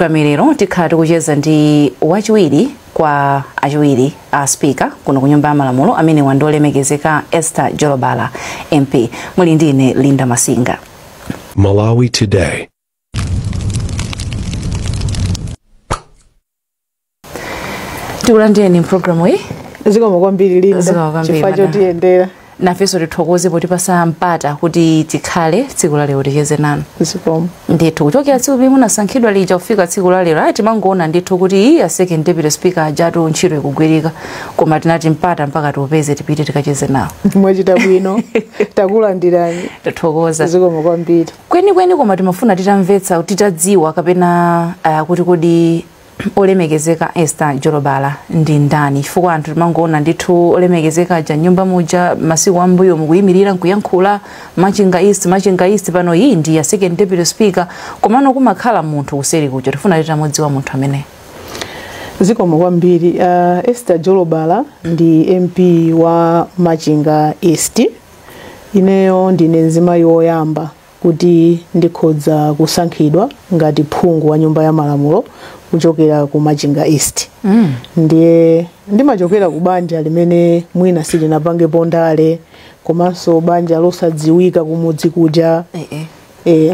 Lero tikhala tikucheza ndi wachiwiri kwa achiwiri a speaker kuno ku Nyumba ya Malamulo, amene wandolemekezeka Esther Jolobala MP. Muli ndine Linda Masinga. Malawi Today. Tikulandireni mpulogalamu iyi. Zikomo kwambiri Linda, Zikomo kwambiri, chifukwa madam. chotiyendera. Nafenso tithokoze potipasa mpata kuti tikhale tsiku la lero ticheze nanu. Zikomo. Ndithu kuchokera tsiku limene munasankhidwa lija kufika tsiku la lero, ayi timangoona ndithu kuti iyi a second deputy speaker ajatu ntchito ikugwirika, koma tinati mpata mpaka tiupeze tipite tikacheze nawo. Mwachita bwino, takulandirani. Tathokoza. Zikomo kwambiri. Kwenikweni koma timafuna titamvetsa, titadziwa kapena kuti kodi olemekezeka Esther Jolobala ndi ndani, chifukwa anthu timangoona ndithu olemekezeka aja nyumba muja masiku ambuyo mukuyimirira nkuyankhula Machinga East, Machinga East, pano iyi ndi ya second deputy speaker, komano kumakhala munthu kuseri kuja, tifuna titamudziwa munthu amene. Zikomo kwambiri. Esther Jolobala ndi MP wa Machinga East. Ineyo ndine mzimayi woyamba kuti ndikhoza kusankhidwa ngati phungu wa Nyumba ya Malamulo kuchokera ku Machinga East. Ndiye ndimachokera ku banja limene mwina silinapangepo ndale, komanso banja losadziwika kumudzi kuja.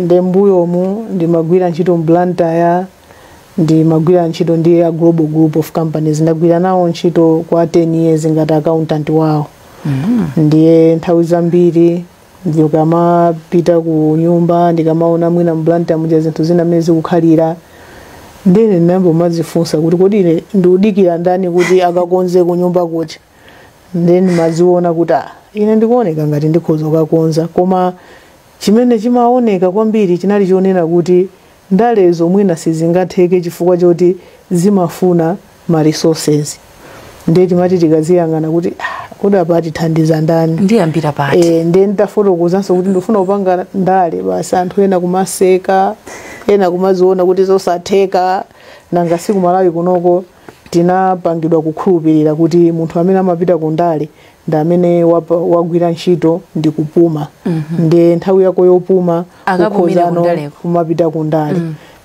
Nde mbuyomu ndimagwira ntchito m'Blantyre, ndimagwira ntchito ndi a Global Group of Companies, ndagwira nawo ntchito kwa 10 years ngati accountant wawo. Ndiye nthawi zambiri ndikamapita ku nyumba ndikamaona mwina m'Blantyre muja zinthu zina mmene zikukhalira, ndine ndinayamba kumadzifunsa kuti kodi ine ndikudikira ndani kuti akakonze ku nyumba kuja. Ndiye ndimaziona kuti ine ndikuoneka ngati ndikhoza kukakonza, koma chimene chimaoneka kwambiri chinali chonena kuti ndalezo mwina sizingatheke chifukwa choti zimafuna ma resources. Ndiye timati tikaziyang'ana kuti kodi apa atithandiza ndani, ndiyambira pati. Ndiye nditafotokozanso kuti ndifuna kupanga ndale basi, anthu ena kumaseka, ena kumaziona kuti zosatheka. Nanga si ku Malawi kunoko tinapangidwa kukhulupirira kuti munthu amene amapita ku ndale ndi amene wagwira ntchito ndi kupuma. Ndiye nthawi yako yopuma Akapumira ukhozano kundaleko. kumapita ku ndale.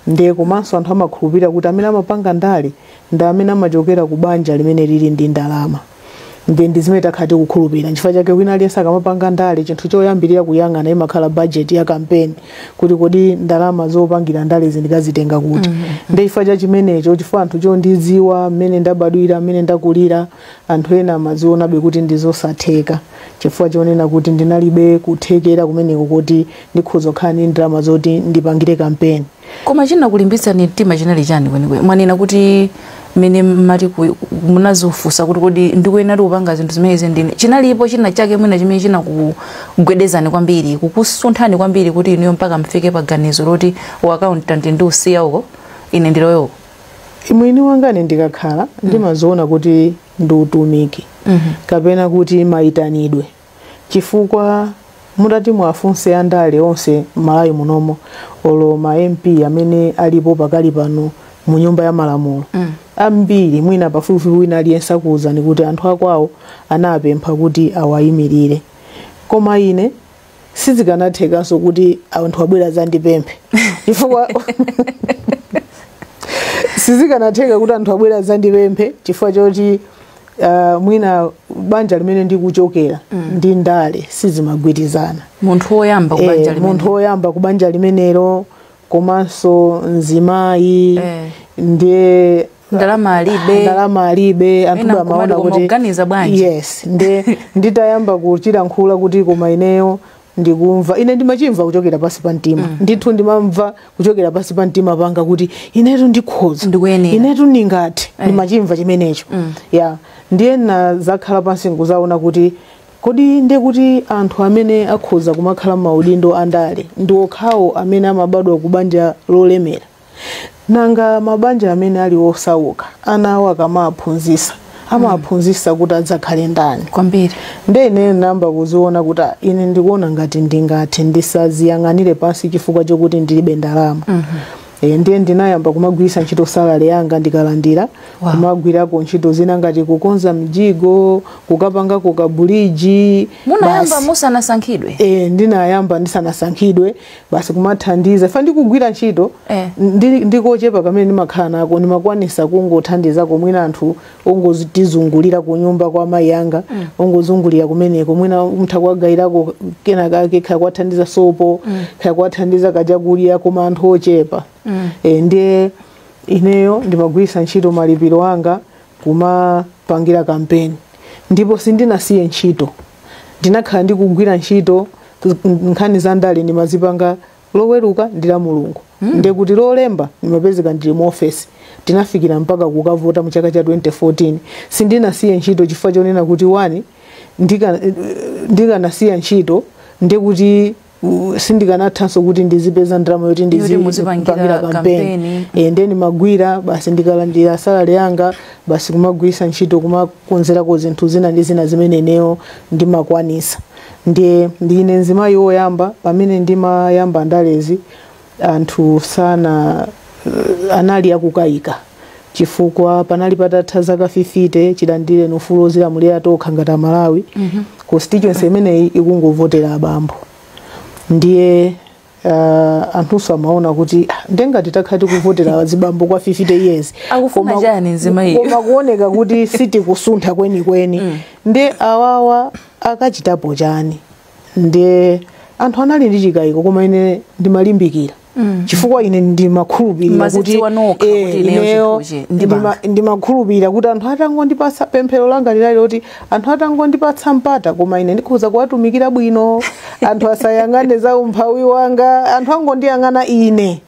Ndiye komanso anthu amakhulupirira kuti amene amapanga ndale ndi amene amachokera ku banja limene lili ndi ndalama. Ndiye ndi zimene takhala tikukhulupirira. Nchifukwa chake wina aliyense akamapanga ndale chinthu choyambirira kuyang'ana imakhala budget ya campaign, kuti kodi ndalama zopangira ndale zindikazitenga kuti. Ndiye chifukwa cha chimenecho, chifukwa anthu chondidziwa mmene ndabadwira, mmene ndakulira, anthu ena amazionabe kuti ndizosatheka, chifukwa chonena kuti ndinalibe kuthekera kumeneko kuti ndikhoza kukhala ndi ndalama zoti ndipangire campaign. Koma chinakulimbitsani mtima chinali chani kwenikweni? Mwanena kuti mmene mmati munazifunsa kuti kodi ndikuyenera kupanga zinthu zimenezi ndine, chinalipo china chake mwina chimene chinakugwedezani kwambiri, kukusunthani kwambiri kuti inuyo mpaka mfike pa ganizo loti wa accountant ndi usiya uko ine ndilowe uko? Mwini wangane ndikakhala ndimaziona kuti ndi utumiki kapena kuti mayitanidwe, chifukwa mutati mwafunse andale onse m'Malawi munomo, olo ma MP amene alipo pakali pano mu Nyumba ya Malamulo, ambiri mwina pafupifupi wina aliyense akuwuzani kuti anthu akwawo anapempha kuti awayimirire. Koma ine sizikanathekanso kuti anthu abwera zandipemphe, chifukwa sizikanatheka kuti anthu abwera zandipemphe chifukwa choti mwina banja limene ndikuchokera ndi ndale sizimagwirizana. Munthu woyamba ku banja limene. Munthu woyamba ku banja limenelo, komanso mzimayi, ndiye ndalama alibe. Ndalama alibe, anthu Ena amaona nkumati koma kuti kuganiza bwanji. Yes, ndiye nditayamba kuchilankhula kuti koma ineyo ndikumva, ine ndimachimva kuchokera pasi pa mtima. Ndithu ndimamva kuchokera pasi pa mtima panga kuti inetu ndikhoza, Ndikuyenera. inetu ndingathe, ndimachimva chimenecho. Ya, ndiye nazakhala pansi nkuzaona kuti kodi ndiye kuti anthu amene akhoza kumakhala m'maudindo andale ndi okhawo amene amabadwa ku banja lolemera. Nanga mabanja amene ali osauka, ana awo akamaphunzitsa, amaphunzitsa kuti adzakhale ndani? Kwambiri. Ndiye ine namba kuziona kuti ine ndikuona ngati ndingathe, ndisaziyang'anire pansi chifukwa chokuti ndilibe ndalama. Ndiye ndinayamba kumagwiritsa ntchito salary yanga ndikalandira, kumagwirako ntchito zina ngati kukonza mjigo, kukapangako kabuliji. Munayamba musanasankhidwe? Ndinayamba ndisanasankhidwe, basi kumathandiza fa ndikugwira ntchito. Ndikochepa kamene ndimakhala nako, ndimakwanisa kungothandizako mwina anthu ongotizungulira ku nyumba kwa mayi anga, ongozungulira kumeneko, mwina mutha kuwagayirako kena kake, khaya kuwathandiza sopo, khaya kuwathandiza kachakulya, koma anthu ochepa. Ndiye ineyo ndimagwiritsa ntchito malipiro anga kumapangira kampeni, ndipo sindinasiye ntchito, ndinakhala ndikugwira ntchito. Nkhani za ndale ndimazipanga Loweruka ndi la Mulungu, ndekuti Lolemba ndimapezeka ndili mu ofesi. Tinafikira mpaka kukavota mu chaka cha 2014. Sindinasiye ntchito chifukwa chonena kuti wani, ndikanasiya ntchito ndekuti sindikanathanso kuti ndizipeza ndalama yoti Yoti muzipangira ndizipangira kampeni. Kampeni. Ndiye ndimagwira basi, ndikalandira salary yanga basi kumagwirisa ntchito, kumakonzerako zinthu zina ndi zina zimene ineyo ndimakwanisa. Ndiye ndine mzimayi woyamba. Pamene ndimayamba ndalezi, anthu sana anali akukayika, chifukwa panali patatha zaka 50 chilandire ufulu ozilamulira tokha ngati Amalawi, constituency imeneyi ikungovotera abambo. Ndiye anthunso amaona kuti, "Ah, ndengati takhala tikuvotera azibambo kwa 50 years, Akufuna chani mzimayiyo?" koma kuoneka kuti sitikusuntha kwenikweni, ndiye awawa akachitapo chani? Ndiye anthu anali ndi chikayiko, koma ine ndimalimbikira chifukwa ine ndimakhulupirira kuti Mazidziwa nokha kuti ineyo ineyo chinthuchi ndipanga. Ndimakhulupirira kuti anthu atangondipatsa, pemphero langa linali loti anthu atangondipatsa mpata, koma ine ndikhoza kuwatumikira bwino. Anthu asayang'ane za umphawi wanga, anthu angondiyang'ana ine,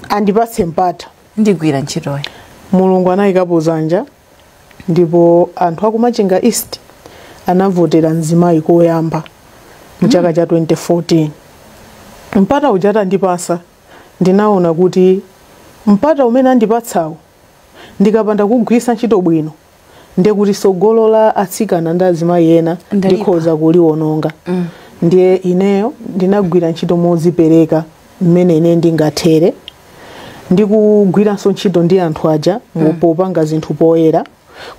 andipatse mpata, ndigwira ntchitoyo. Mulungu anayikapo dzanja, ndipo anthu akuMachinga East anavotera mzimayi koyamba mu chaka cha 2014. Mpata uja atandipasa, ndinaona kuti mpata umene andipatsawo ndikapanda kugwiritsa ntchito bwino, ndiye kuti sogolo la atsikana ndi azimayi ena Ndalipa. ndikhoza kuliwononga. Ndiye ineyo ndinagwira ntchito mozipereka mmene ine ndingathere, ndikugwiranso ntchito ndi anthu aja popanga zinthu poyera,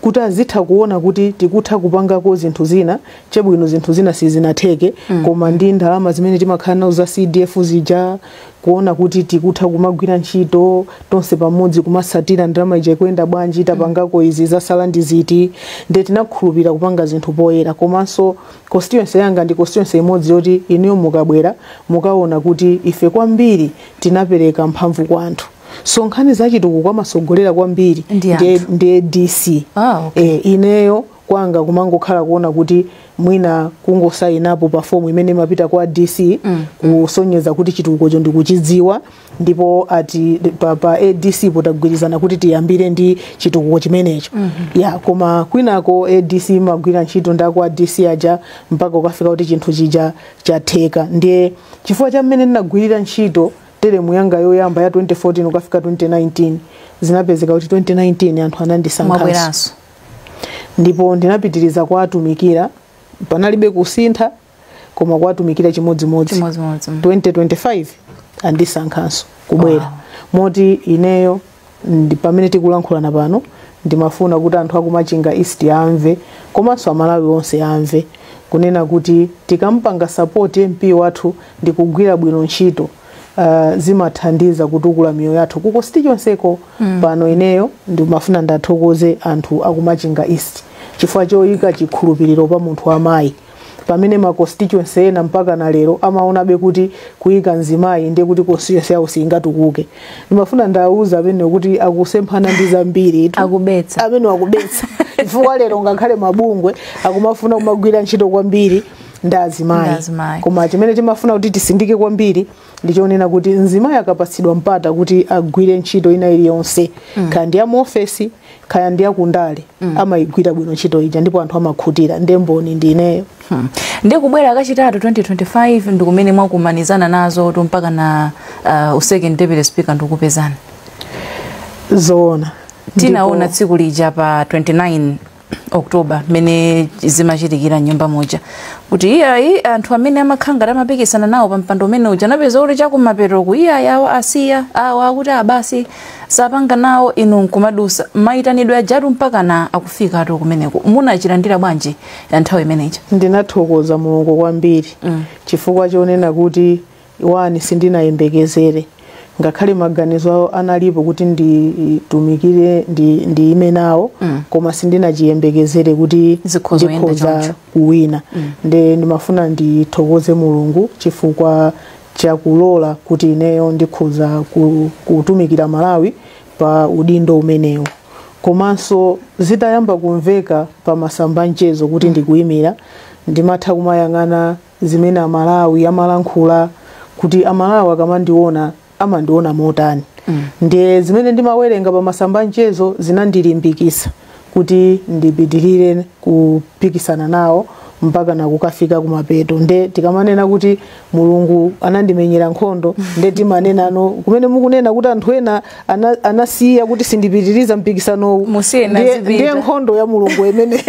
kuti azitha kuona kuti tikutha kupangako zinthu zina. Chabwino, zinthu zina sizinatheke, koma ndi ndalama zimene timakhala nazo za CDF zija, kuona kuti tikutha kumagwira ntchito tonse pamodzi, kumasatira ndalama ija ikuyenda bwanji, tapangako izi, zasala ndi ziti. Ndiye tinakhulupirira kupanga zinthu poyera. Komanso constituency yanga ndi constituency imodzi yoti inuyo mukabwera mukaona kuti ife kwambiri tinapereka mphamvu kwa anthu. So nkhani zachitukuko amasogolera kwambiri Ndi anthu. Ndiye DC. Ineyo kwanga kumangokhala kuona kuti mwina kungosayinapo pa fomu imene imapita kwa DC, kusonyeza kuti chitukukocho ndikuchidziwa, ndipo ati pa ADC potagwirizana kuti tiyambire ndi chitukuko chimenecho. Ya, koma kwinako ADC imagwira ntchito ndako a DC aja mpaka ukafika kuti chinthu chija chatheka. Ndiye chifukwa cha mmene ndinagwirira ntchito teremu yanga yoyamba ya 2014 ukafika 2019, zinapezeka kuti 2019 anthu anandisankhanso. Mwabweranso. Ndipo ndinapitiriza kuwatumikira, panalibe kusintha, koma kuwatumikira chimodzimodzi. Chimodzimodzi. 2025 andisankhanso kubwera. Moti ineyo ndi pamene tikulankhulana pano, ndimafuna kuti anthu akuMachinga East amve, komanso Amalawi onse amve, kunena kuti tikampanga support MP wathu ndikugwira bwino ntchito, zimathandiza kutukula miyoyo yathu ku constituency-ko. Pano ineyo ndimafuna ndathokoze anthu akuMachinga East chifukwa choyika chikhulupiriro pa munthu amayi, pamene ma constituency ena mpaka na lero amaonabe kuti kuyika mzimayi ndiye kuti constituency yawo singatukuke. Ndimafuna ndawuza amene kuti akusemphana ndi zambiri tu. Akubetsa. Amene akubetsa, chifukwa lero ngakhale mabungwe akumafuna kumagwira ntchito kwambiri ndi azimayi. Ndi azimayi. Koma chimene timafuna kuti tisindike kwambiri ndichonena kuti mzimayi akapatsidwa mpata kuti agwire ntchito ina iliyonse, kaya ndi ya muofesi, kaya ndi yakundale, amayigwira bwino ntchito ija ndipo anthu amakhutira. Ndiye mboni ndi ineyo. Ndiye kubwera kachitatu 2025 ndikumene mwakumanizana nazo tu mpaka na second deputy speaker ndikupezani. Zoona. Tinaona tsiku lija pa 29 October, mmene zimachitikira nyumba moja, kuti iyayi, anthu amene amakhanga amapikisana nawo pa mpando umene uja anapeza kuti chakumapeto iyayi, awa asiya, awa akuti abasi sapanga nawo, inu nkumadusa mayitanidwe ajatu mpakana akufikatu kumeneko. Munachilandira bwanji nthawi imeneyi? Ndinathokoza Mulungu kwambiri chifukwa chonena kuti one, sindinayembekezere, ngakhale maganizo awo analipo kuti nditumikire, ndiyime nawo, koma sindinachiyembekezere kuti zikhoza kuyenda ndikhoza choncho. kuwina. Nde ndimafuna ndithokoze Mulungu chifukwa chakulola kuti ineyo ndikhoza kutumikira Malawi pa udindo umenewu. Komanso zitayamba kumveka pa masamba mchezo kuti ndikuyimira, ndimatha kumayang'ana zimene Amalawi amalankhula, kuti Amalawi akamandiona amandiona motani. Ndiye zimene ndimawerenga pa masamba mchezo zinandilimbikisa kuti ndipitirire kupikisana nawo mpaka nakukafika kumapeto. Nde tikamanena kuti Mulungu anandimenyera nkhondo, nde timanenano kumene mukunena kuti anthu ena anasiya kuti sindipitiriza mpikisanowu. Musiye nazipita. Ndiye nkhondo ya Mulungu imeneyo.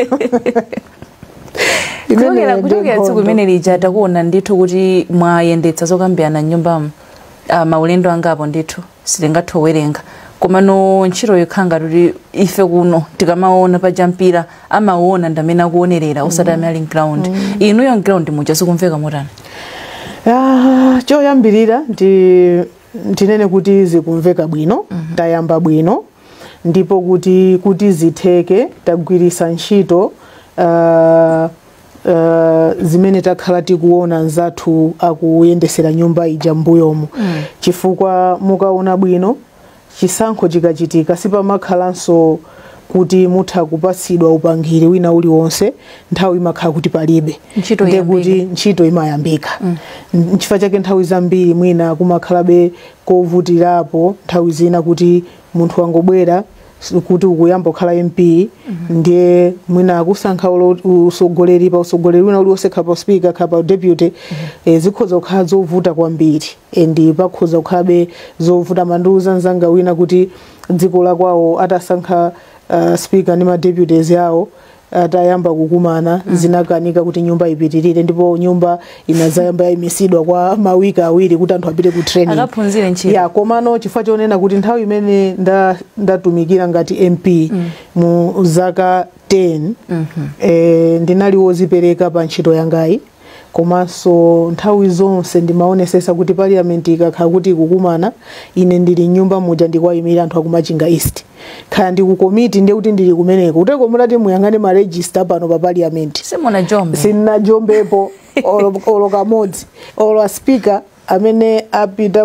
Kuchokera Imeneyo ndiye kuchokera tsiku nkhondo. limene lija, takuona ndithu kuti mwayendetsa zokambirana m'nyumbamo maulendo angapo ndithu, sitingathe kuwerenga, komano ntchito yokhanga kuti ife kuno tikamaona paja mpira amaona ndamene akuonerera, osati amene ali mground. Inuyo mground muja zikumveka motani? Ah, choyambirira ndinene kuti zikumveka bwino. Tayamba bwino, ndipo kuti zitheke tagwirisa ntchito zimene takhala tikuona nzathu akuyendesera nyumba ija mbuyomu, chifukwa mukaona bwino, chisankho chikachitika sipamakhalanso kuti mutha kupatsidwa upangiri wina uliwonse, nthawi imakhala kuti palibe. Ntchito Ndiye iyambike. kuti ntchito imayambika. Nchifukwa chake nthawi zambiri mwina kumakhalabe kovutirapo nthawi zina kuti munthu angobwera kuti ukuyamba kukhala MP, ndiye mwina akusankha usogoleri pa usogoleri wina uliwonse, khapa speaker, khapa deputy, zikhoza kukhala zovuta kwambiri and pakhoza kukhalabe zovuta. Mandiuza mzanga wina kuti dziko la kwawo atasankha speaker ndi ma deputies yawo, atayamba kukumana, zinakanika kuti nyumba ipitirire, ndipo nyumba inazayamba yayimisidwa kwa mawiki 2 kuti anthu apite ku training. Akaphunzire ntchito. Ya, komano chifukwa chonena kuti nthawi imene ndatumikira ngati MP mu zaka 10, ndinali wozipereka pa ntchito yangayi, komanso nthawi zonse ndimaonesesa kuti parliament ikakhala kuti ikukumana, ine ndili nyumba muja ndikuwayimira anthu akuMachinga East. Kaya ndi ku komiti, ndiye kuti ndili kumeneko. Kuteko mutati muyang'ane ma register pano pa parliament, Simunajombe. Sinnajombepo olo kamodzi. Olo a speaker amene apita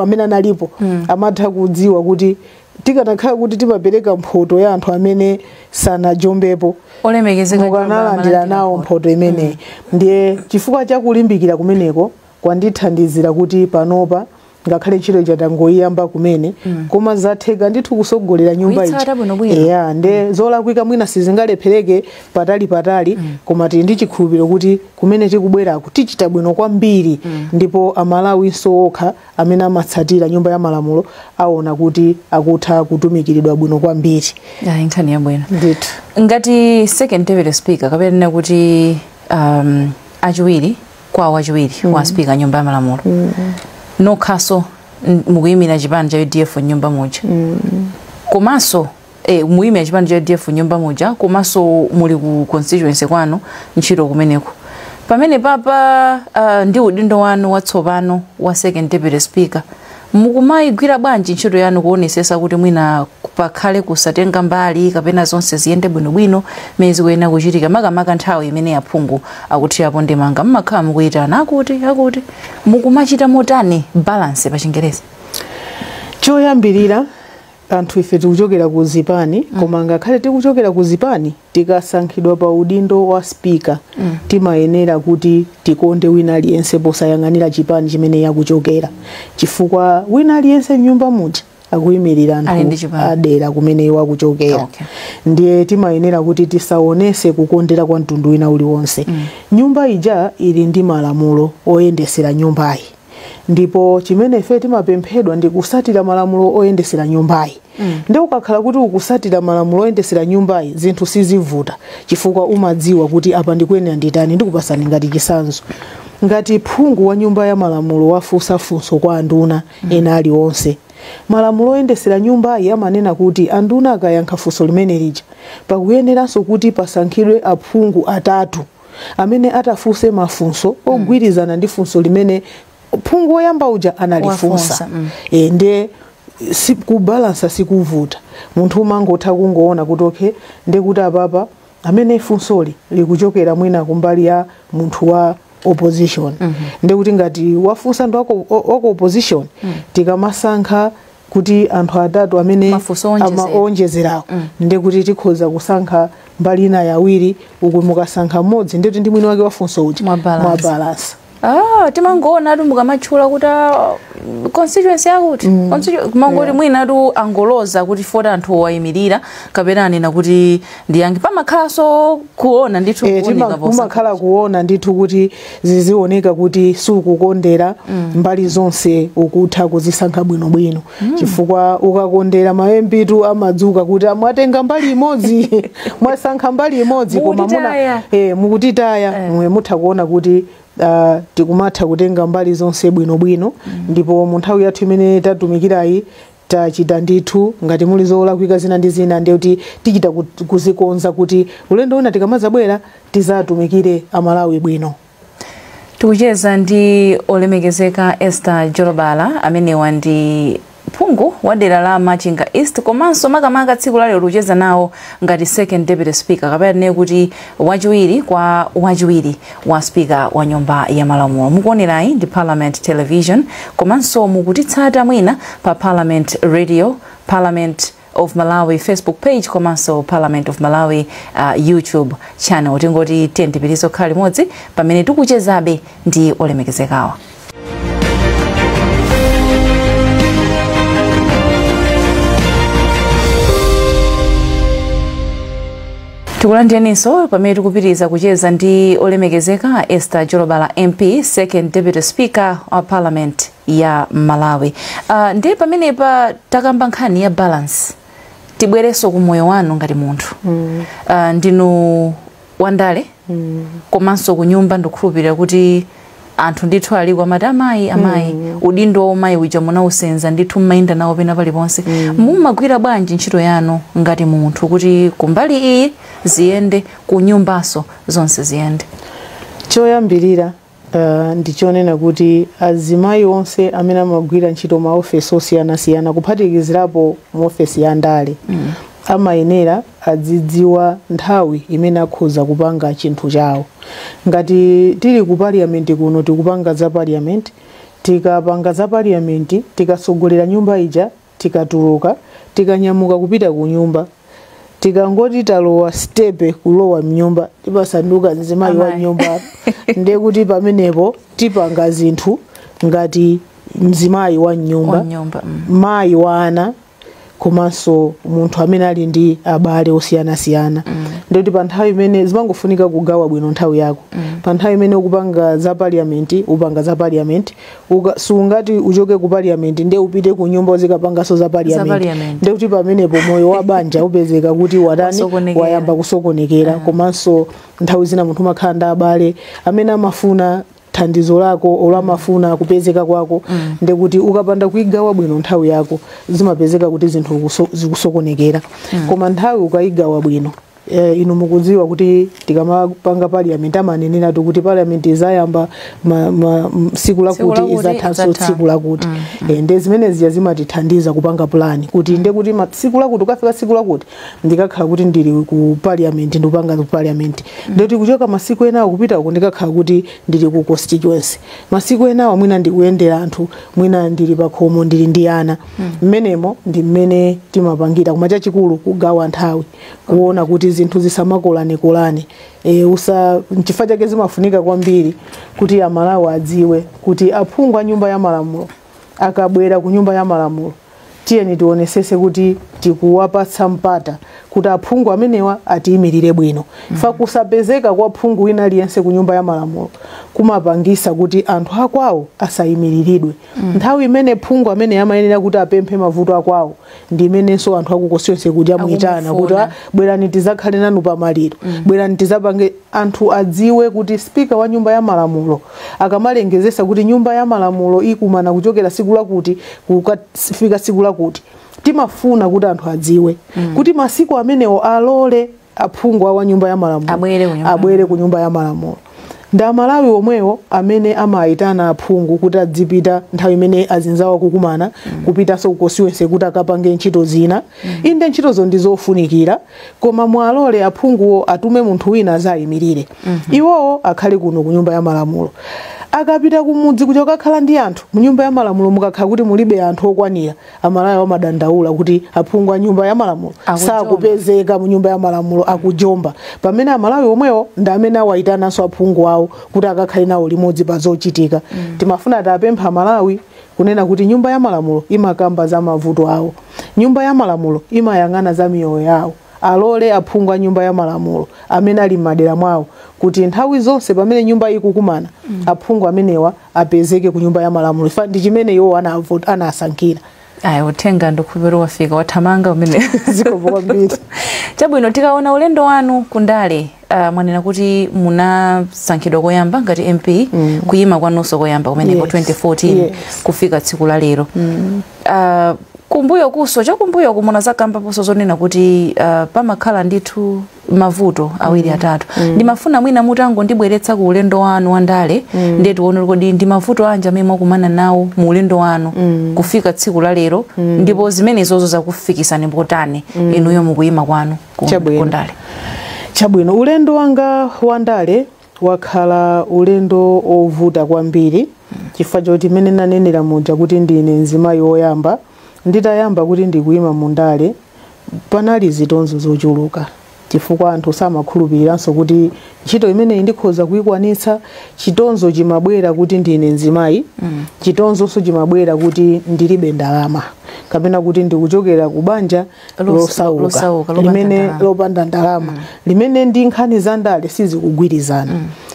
amene analipo amatha kudziwa kuti tikanakhala kuti timapereka mphoto ya anthu amene sanajombepo, Olemekezeka mukanalandira nawo mphoto imeneyi. Ndiye chifukwa chakulimbikira kumeneko kwandithandizira kuti panopa, ngakhale ntchito ija tangoyiyamba kumene, koma zatheka ndithu kusogolera nyumba Kuyitsata ija. bwinobwino. Eya, nde zolakwika mwina sizingalephereke patali patali, koma tili ndi chikhulupiriro kuti kumene tikubwerako tichita bwino kwambiri, ndipo Amalawinso okha amene amatsatira nyumba ya malamulo aona kuti akutha kutumikiridwa bwino kwambiri. Ayi, nkhani yabwino. Ndithu. Ngati second deputy speaker, kapena kuti achiwiri kwa wachiwiri wa speaker nyumba ya malamulo, nokhaso mukuyimira chipani cha UDF nyumba muja, komanso muyimira chipani cha UDF nyumba muja, komanso muli ku constituency kwanu ntchito kumeneko, pamene papa ndi udindo wanu watsopano wa second deputy speaker, mukumayigwira bwanji ntchito yanu kuonesesa kuti mwina pakhale kusatenga mbali kapena zonse ziyende bwinobwino mmene zikuyenera kuchitika, makamaka nthawi imene aphungu akuthirapo ndemanga, mmakhala mukuyitana akuti akuti, mukumachita motani balance pa Chingerezi? Choyambirira, anthu ife tikuchokera ku zipani, koma ngakhale tikuchokera ku zipani, tikasankhidwa pa udindo wa speaker, timayenera kuti tikonde wina aliyense posayang'anira chipani chimene yakuchokera, chifukwa wina aliyense mnyumba muja akuyimirira Ali anthu ndi chipani. adera kumene wakuchokera. Ndiye timayenera kuti tisaonese kukondera kwa mtundu wina uliwonse. Nyumba ija ili ndi malamulo oyendesera nyumbayi. Ndipo chimene ife timapemphedwa ndi kusatira malamulo oyendesera nyumbayi. Ndi ukakhala kuti ukusatira malamulo oyendesera nyumbayi, zinthu sizivuta, chifukwa umadziwa kuti apa ndikuyenera nditani. Ndikupasani ngati chisanzo: ngati phungu wa nyumba ya malamulo wafunsa funso kwa anduna ena aliwonse, malamulo oyendesera nyumbayi amanena kuti anduna akayankha funso limene lija, pakuyeneranso kuti pasankhidwe aphungu atatu amene atafunse mafunso ogwirizana ndi funso limene phungu woyamba uja analifunsa. Nde si, kubalansa sikuvuta. Munthu umangotha kungoona kuti okay, ndekuti apapa amene funsoli likuchokera mwina kumbali ya munthu wa opposition, ndekuti ngati wafunsa ndi wako opposition, tikamasankha kuti anthu atatu amene Mafunso onjezera. Onjezerawo, ndekuti tikhoza kusankha mbali ina yawiri, uku mukasankha mmodzi, ndekuti ndi mwini wake wafunso uja. Mwabalansa. Mwabalansa. Ah, timangoona atu mukamatchula kuti constituency yakuti kumangoti mwina atu angoloza kuti foti anthu wayimirira kapena anena kuti ndiyankhe, pamakhalanso kuona ndithu kuoneka Kumakhala kuona ndithu kuti zizioneka kuti sukukondera mbali zonse, ukutha kuzisankha bwinobwino, chifukwa ukakondera, ma MP tu amadzuka kuti mwatenga mbali imodzi, mwasankha mbali imodzi, koma muna Mukutitaya. Mukutitaya. Mwe mutha kuona kuti tikumatha kutenga mbali zonse bwinobwino. Ndipo mu nthawi yathu imene tatumikirayi tachita ndithu, ngati muli zolakwika zina ndi zina, ndiye kuti tichita kuzikonza kuti ulendo wina tikamazabwera tizatumikire Amalawi bwino. Tikucheza ndi olemekezeka Esther Jolobala, amenewa ndi phungu wa dera la Machinga East, komanso makamaka tsiku lalero tikucheza nawo ngati second deputy speaker, kapena tinene kuti wachiwiri kwa wachiwiri wa speaker wa nyumba ya malamulo. Mukuonerayi ndi Parliament Television, komanso mukutitsata mwina pa Parliament Radio, Parliament of Malawi Facebook page, komanso Parliament of Malawi YouTube channel. Tingoti tiye ndipitirize kukhala limodzi pamene tikuchezabe ndi olemekezekawa. Tikulandireninso pamene tikupitiriza kucheza ndi olemekezeka Esther Jolobala MP, second deputy speaker wa Parliament ya Malawi. Ndiye pamenepa takamba nkhani ya balance, tibwerenso ku moyo wanu ngati munthu. Ndinu wandale, komanso ku nyumba ndikukhulupirira kuti anthu ndithu aliko amati amayi, amayi. Udindo wa umayi uja munausenza ndithu, mmayenda nawo pena paliponse. Mumagwira bwanji ntchito yanu ngati munthu kuti kumbali iyi ziyende, ku nyumbaso zonse ziyende? Choyambirira ndichonena kuti azimayi onse amene amagwira ntchito maofesi osiyanasiyana, kuphatikizirapo muofesi ya ndale, amayenera adzidziwa nthawi imene akhoza kupanga chinthu chawo. Ngati tili ku parliament kuno, tikupanga za parliament. Tikapanga za parliament, tikasogolera nyumba ija, tikatuluka, tikanyamuka kupita ku nyumba, tikangoti talowa step kulowa mnyumba, timasanduka mzimayi wa Amayi. nyumba. Ndiye kuti pamenepo tipanga zinthu ngati mzimayi wa nyumba, wa nyumba. Mayi wa ana, komanso munthu amene ali ndi abale osiyanasiyana. Ndikuti pa nthawi imene zimangofunika kugawa bwino nthawi yako. Pa nthawi imene ukupanga za parliament, upanga za parliament. Sungati uchoke ku parliament ndiye upite ku nyumba uzikapanganso za parliament. Parliament. Ndikuti pamenepo moyo wa banja upezeka kuti watani? Wasokonekera. Wayamba kusokonekera. Komanso nthawi zina munthu umakhala ndi abale amene amafuna thandizo lako olo amafuna kupezeka kwako. Ndikuti ukapanda kuigawa bwino nthawi yako, zimapezeka kuti zinthu zikusokonekera. Koma nthawi ukayigawa bwino, inu mukudziwa kuti tikamapanga parliament amaneneratu kuti parliament izayamba tsiku lakuti, lakuti, izathanso izatha. Tsiku lakuti. Nde zimene zija zimatithandiza kupanga plan kuti nde kuti tsiku lakuti, ukafika tsiku lakuti, ndikakhala kuti ndili ku parliament, ndikupanga ku parliament. Ndikuti kuchoka masiku enawo kupita uku, ndikakhala kuti ndili ku constituency. Masiku enawo mwina ndikuyendera anthu, mwina ndili pakhomo, ndili ndi ana. Mmenemo ndi mmene timapangira. Koma chachikulu kugawa nthawi, kuona kuti zinthu zisamakolane-kolane. Usa nchifukwa chake zimafunika kwambiri kuti Amalawi adziwe kuti aphungu a nyumba ya malamulo akabwera ku nyumba ya malamulo, tiyeni tionesese kuti tikuwapatsa mpata kuti aphungu amenewa atiyimirire bwino. Fa kusapezeka kwa phungu wina aliyense ku Nyumba ya Malamulo kumapangisa kuti anthu akwawo asayimiriridwe. Nthawi imene phungu amene amayenera kuti apemphe mavuto akwawo ndi imenenso anthu aku constituency kuti amuyitana kuti bwerani tizakhale nanu pamaliro, bwerani tizapange. Anthu adziwe kuti speaker wa Nyumba ya Malamulo akamalengezesa kuti Nyumba ya Malamulo ikumana kuchokera siku lakuti kukafika siku lakuti, timafuna kuti anthu adziwe kuti masiku amenewo alole aphungu awa Nyumba ya Malamulo abwere ku Nyumba ya Malamulo. Ndi Amalawi omwewo amene amayitana aphungu kuti adzipita nthawi imene azinzawo kukumana, kupitanso ku constituency kuti akapange ntchito zina. Inde ntchitozo ndi zofunikira, koma mwalole aphunguwo atume munthu wina azayimirire, iwowo akhale kuno ku Nyumba ya Malamulo. Akapita kumudzi kuti akakhala ndi anthu mu Nyumba ya Malamulo, mukakhala kuti mulibe anthu okwanira, Amalawi amadandaula kuti aphungu a Nyumba ya Malamulo sakupezeka mu Nyumba ya Malamulo, akujomba. Pamene Amalawi omwewo ndi amene awayitananso aphungu awo kuti akakhale nawo limodzi pa zochitika. Timafuna tapempha Amalawi kunena kuti Nyumba ya Malamulo imakamba za mavuto awo, Nyumba ya Malamulo imayang'ana za miyoyo yawo. Alole aphungu a Nyumba ya Malamulo amene ali m'madera mwawo kuti nthawi zonse pamene nyumba ikukumana, aphungu amenewa apezeke ku Nyumba ya Malamulo. Ndi chimene iwo anasankhira. Ayi, uthenga ndikukhulupirira wafika, wathamanga umene. Zikomo kwambiri. Chabwino, tikaona ulendo wanu kundale, mwanena kuti munasankhidwa koyamba ngati MP, kuyima kwanunso koyamba kumeneko 2014 kufika tsiku la lero. Kumbuyo kuso, chakumbuyo kumuna zakambaponso zonena kuti pamakhala ndithu mavuto awiri, atatu. Ndimafuna mwina mutango ndibweretsa ku ulendo wanu wandale, ndiye tione kodi ndi mavuto anji amene mwakumana nawo mu ulendo wanu kufika tsiku la lero, ndipo zimenezozo zakufikisani potani inuyo mukuyima kwanu kundale. Chabwino, ulendo wanga wandale wakhala ulendo ovuta kwambiri, chifukwa choti mmene nanenera muja kuti ndine mzimayi woyamba. Nditayamba kuti ndikuyima mundale, panali zitonzo zochuluka, chifukwa anthu samakhulupiriranso kuti ntchito imeneyi ndikhoza kuyikwanitsa. Chitonzo chimabwera kuti ndine mzimayi, chitonzonso chimabwera kuti ndilibe ndalama kapena kuti ndikuchokera ku banja losauka, losauka, lopanda limene ndalama. Lopanda ndalama, limene ndi nkhani za ndale sizikugwirizana.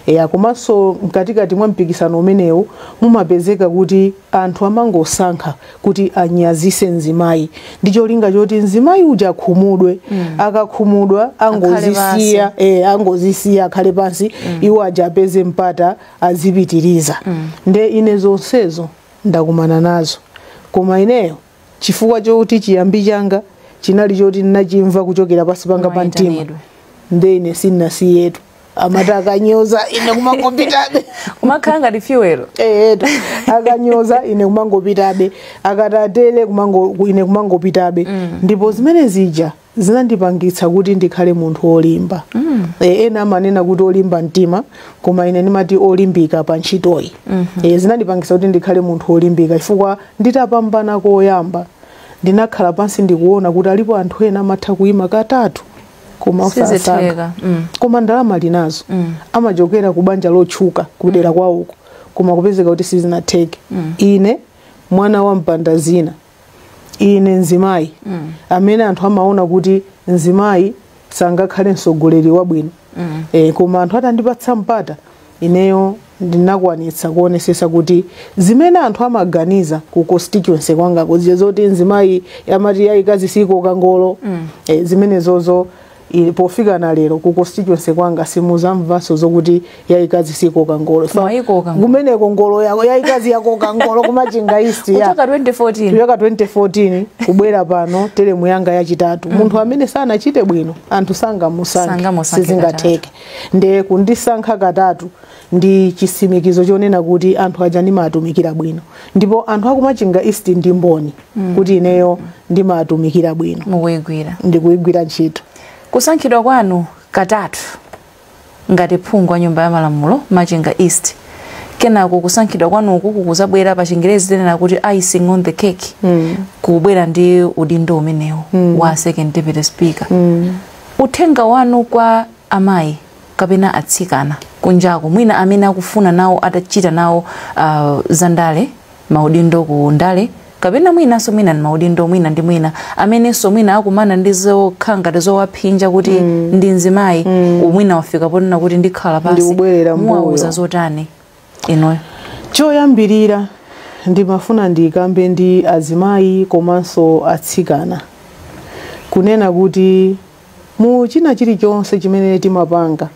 Eya, komanso mkatikati mwa mpikisano umenewu mumapezeka kuti anthu amangosankha kuti anyazise mzimayi ndi cholinga choti mzimayi uja akhumudwe. Akakhumudwa angozisiya, angozisiya akhale pansi, iwo aja apeze mpata azipitiriza. Nde ine zonsezo ndakumana nazo, koma ineyo chifukwa chokuti chiyambi changa chinali choti ndinachimva kuchokera pasi panga pa mtima, Mayitanidwe. nde ine sinnasiyetu. Amati akanyoza, ine kumangopitabe. Kumakhala ngati fuel. Eetu, akanyoza ine kumangopitabe, akatatere kumango, ine kumangopitabe. Ndipo zimene zija zinandipangitsa kuti ndikhale munthu wolimba. Ena amanena kuti olimba mtima, koma ine ndimati olimbika pa ntchitoyi. Zinandipangitsa kuti ndikhale munthu wolimbika, chifukwa nditapambana koyamba ndinakhala pansi ndikuona kuti alipo anthu ena amatha kuyima katatu koma osasankha. Sizitheka. Koma ndalama linazo, amachokera ku banja lotchuka kudera kwawoko, koma kupezeka kuti sizinatheke. Ine mwana wa mpanda zina, ine mzimayi amene anthu amaona kuti mzimayi sangakhale mtsogoleri wabwino, koma anthu atandipatsa mpata ineyo ndinakwanitsa kuonesesa kuti zimene anthu amaganiza ku constituency kwanga kuziya zoti mzimayi amati yayikazi sikoka ngolo, zimenezozo pofika na lero ku constituency kwanga simuzamvanso zokuti yayikazi sikoka ngolo. Mwayikoka ngolo. Kumeneko ngolo yayikazi yakoka ngolo kuMachinga East ya Kuchoka 2014. Kuchoka 2014 kubwera pano, teremu yanga yachitatu, munthu amene sanachite bwino anthu sangamusankhe. Sangamusankhe. Sizingatheke. Nde kundisankha katatu ndi chisimikizo chonena kuti anthu aja ndimatumikira bwino, ndipo anthu akuMachinga East ndi mboni kuti ineyo ndimatumikira bwino. Mukuyigwira. Ndikuyigwira ntchito. Kusankhidwa kwanu katatu ngati phungu wa Nyumba ya Malamulo Machinga East, kenako kusankhidwa kwanuku kukuzabwera, pa Chingerezi tinena kuti icing on the cake, kubwera ndi udindo umenewu wa second deputy speaker. Uthenga wanu kwa amayi kapena atsikana kunjaku, mwina amene akufuna nawo atachita nawo zandale, maudindo ku ndale kapena Kapena mwinanso mwina ndi maudindo mwina ndi mwina amenenso mwina akumana ndi zokhala ngati zowaphinja kuti ndi mzimayi, mwina wafika ponena kuti ndikhala pasi. Ndikubwerera mbuyo. Muwauza zotani inuyo? Choyambirira, ndimafuna ndikambe ndi azimayi komanso atsikana kunena kuti mu china chilichonse chimene timapanga,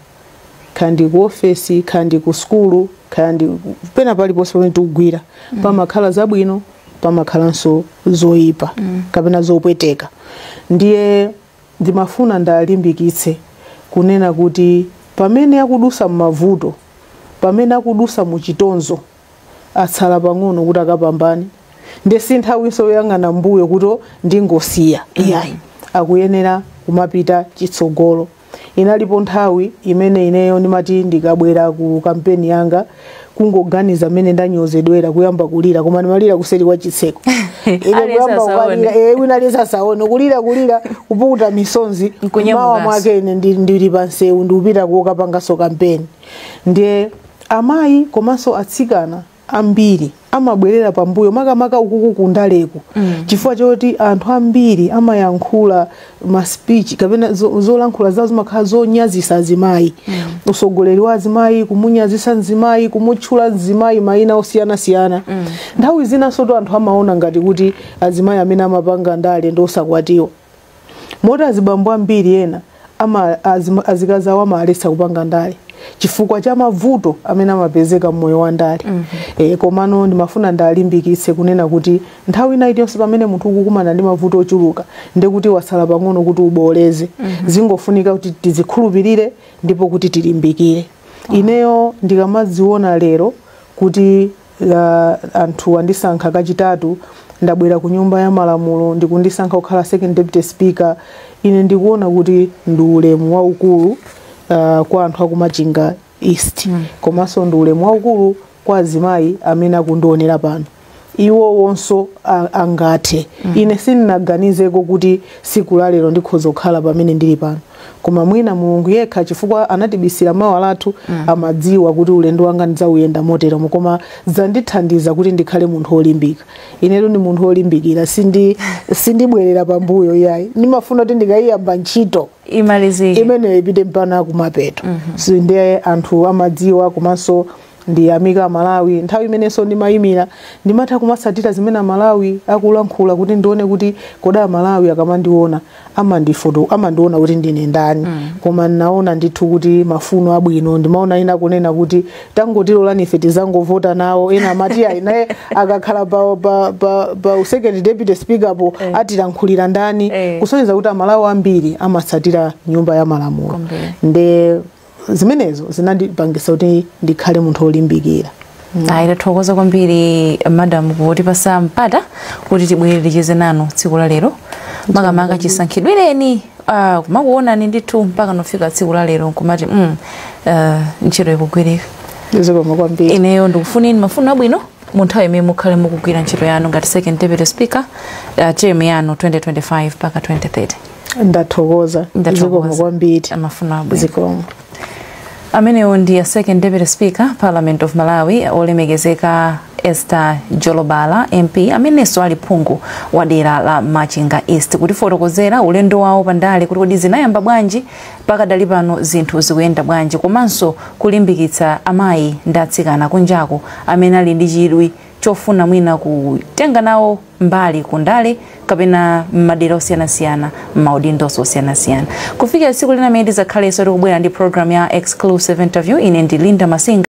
kaya ndi ku ofesi, kaya ndi ku sukulu, kaya ndi pena paliponse pamene tikugwira, pamakhala zabwino, pamakhalanso zoyipa kapena zopweteka. Ndiye ndimafuna ndalimbikitse kunena kuti pamene akudusa m'mavuto, pamene akudusa mu chitonzo, atsala pang'ono kuti akapambane. Ndiye si nthawinso yoyang'ana mbuyo kuti ndingosiya, iyayi, akuyenera kumapita chitsogolo. Inalipo nthawi imene ineyo ndimati ndikabwera ku kampeni yanga, kungoganiza mmene ndanyozedwera, kuyamba kulira, koma ndimalira kuseri kwa chitseko. Ine Aliyense kuyamba asaone. kukalira, wina aliyense asaone, kulira, kulira, kupukuta misonzi. Nkunyamukanso. Mawa mwake ine ndili pansewu, ndikupita kukapanganso kampeni. Ndiye amayi komanso atsikana ambiri amabwerera pambuyo, makamaka ukuku kundaleku, chifukwa choti anthu ambiri amayankhula ma speech kapena zolankhula zawo zimakhala zonyazisa azimayi, usogoleri wa azimayi, kumunyazisa mzimayi, kumutchula mzimayi mayina osiyanasiyana. Nthawi zinanso to anthu amaona ngati kuti azimayi amene amapanga ndale ndi osakwatiwa, moti azibambo ambiri ena azikazi awo amaletsa kupanga ndale chifukwa cha mavuto amene amapezeka mmoyo wa ndale. Komano ndimafuna ndalimbikitse kunena kuti nthawi ina iliyonse pamene munthu ukukumana ndi mavuto ochuluka, ndekuti wasala pang'ono kuti uboleze. Zingofunika kuti tizikhulupirire ndipo kuti tilimbikire. Ineyo ndikamadziona lero kuti anthu andisankha kachitatu, ndabwera ku Nyumba ya Malamulo ndikundisankha kukhala second deputy speaker, ine ndikuona kuti ndi ulemu waukulu kwa anthu akuMachinga East, komanso ndi ulemu waukulu kwa azimayi amene akundionera pano. Iwo wonso angathe. Ine sindinaganizeko kuti siku la lero ndikhoza kukhala pamene ndili pano, koma mwina Mulungu yekha, chifukwa anatibisira mawa lathu, amadziwa kuti ulendo wanga ndidzawuyenda moteromo. Koma zandithandiza kuti ndikhale munthu wolimbika. Inetu ndi munthu wolimbikira, sindibwerera pambuyo, iyayi. Ndimafuna kuti ndikayiyamba ntchito imalizike, imeneyo ipite mpaka kumapeto. So ndiye anthu amadziwa. Komanso ndiyamika Amalawi. Nthawi imenenso ndimayimira, ndimatha kumasatira zimene Amalawi akulankhula kuti ndione kuti kodi Amalawi akamandiona amandifoto, amandiona kuti ndine ndani. Koma ndinaona ndithu kuti mafuno abwino. Ndimaona ina kunena kuti tangotilolani ife tizangovota nawo, ena amati ayi, naye akakhala pa second deputy speaker po atilankhulira ndani? Kusonyeza kuti Amalawi ambiri amatsatira Nyumba ya Malamulo. Kwambiri. Nde zimenezo zinandipangisa kuti ndikhale munthu wolimbikira. Ayi, tathokoza kwambiri madam kutipasa mpata kuti tibwere ticheze nanu tsiku la lero, makamaka chisankhidwireni kumakuonani ndithu mpaka nofika tsiku la lero, nkumati ntchito ikugwirika. Zikomo kwambiri. Ineyo ndikufuneni mafuno abwino mu nthawi imene mukhale mukugwira ntchito yanu ngati second deputy speaker, term yanu 2025 mpaka 2030. Ndathokoza. Ndathokoza. Zikomo kwambiri. Mafuno abwino. Zikomo. Amenewo ndi a second deputy speaker, Parliament of Malawi, olemekezeka Esther Jolobala MP, amenenso ali phungu wa dera la Machinga East, kutifotokozera ulendo wawo pandale, kuti kodi zinayamba bwanji, pakadali pano zinthu zikuyenda bwanji, komanso kulimbikitsa amayi ndi atsikana kunjako amene ali ndi chidwi chofuna mwina kutenga nawo mbali kundale kapena m'madera osiyanasiyana, m'maudindo osiyanasiyana. Kufikira tsiku lina imene tidzakhalenso tikubwera ndi program ya Exclusive Interview, ine ndi Linda Masinga.